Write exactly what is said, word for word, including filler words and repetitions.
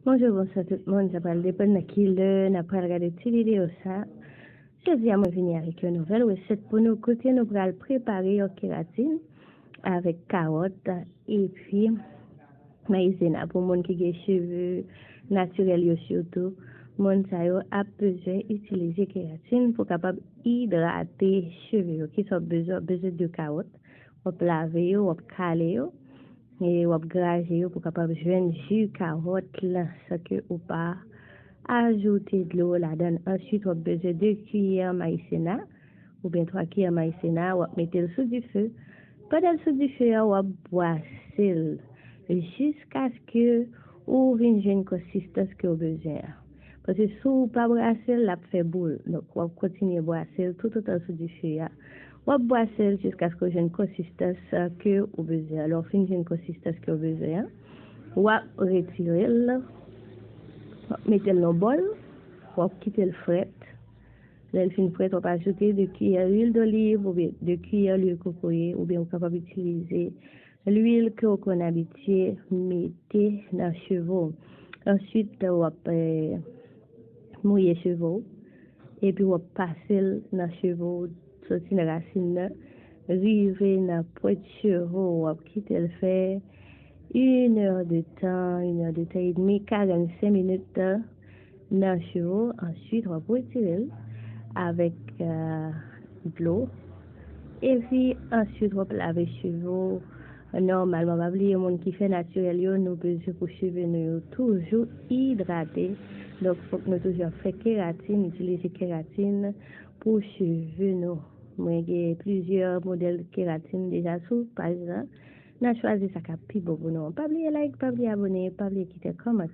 Bonjou, bonswa tout moun. Sa pral depann nan ki lè n ap pral gade ti videyo sa. Jodi a, mwen vini avèk yon nouvèl resèt pou nou, kote nou pral prepare yon keratin avèk kawòt epi mayizena. Pou moun ki gen cheve natirèl yo sitou, moun sa yo ap bezwen itilize keratin pou kapab idrate cheve yo. Kisa w ap bezwen? W ap bezwen de kawòt. W ap lave yo, w ap kale yo, e w ap graje yo pou kapab jwenn ji kawòt la san ke ou pa ajoute dlo ladan l. Answit, w ap bezwen de kiyè mayisena oubyen twa kiyè mayisena, w ap mete l sou dife. Pandan l sou dife a, w ap bwase l jiskaske ou vin jwenn konsistans ke w bezwen an. Paske si w pa brase l, l ap fè boul. Donk, w ap kontinye bwase l toutotan l sou dife a. W ap bwase l jiskaske w jwenn konsistans ke ou bezwen an. Lè w fin jwenn konsistans ke w bezwen an, w ap retire l, w ap mete l nan bòl, w ap kite l frèt. Lè l fin frèt, w ap ajoute de kiyè lwil doliv oubyen de kiyè lwil kokoye, oubyen ou kapab itilize lwil ke w konn abitye mete nan cheve w. Answit, w ap, eh, mouye cheve w, epi w ap pase l nan cheve w, soti nan rasin nan, rive nan pwent cheve w. W ap kite l fè une heure de temps, une heure de temps et demie, karannsenk minit nan cheve w. Answit, w ap retire l avèk, eh, dlo. Epi, answit, w ap lave cheve w nòmalman. Pa bliye, moun ki fè natirèl yo, nou bezwen pou cheve nou yo toujou idrate. Donk, fòk nou toujou ap fè keratin, itilize keratin pou cheve nou. Mwen gen plizyè modèl keratin deja sou paj la. N a chwazi sa k ap pi bon pou nou. Pa bliye like, pa bliye abone, pa bliye kite kòmantè.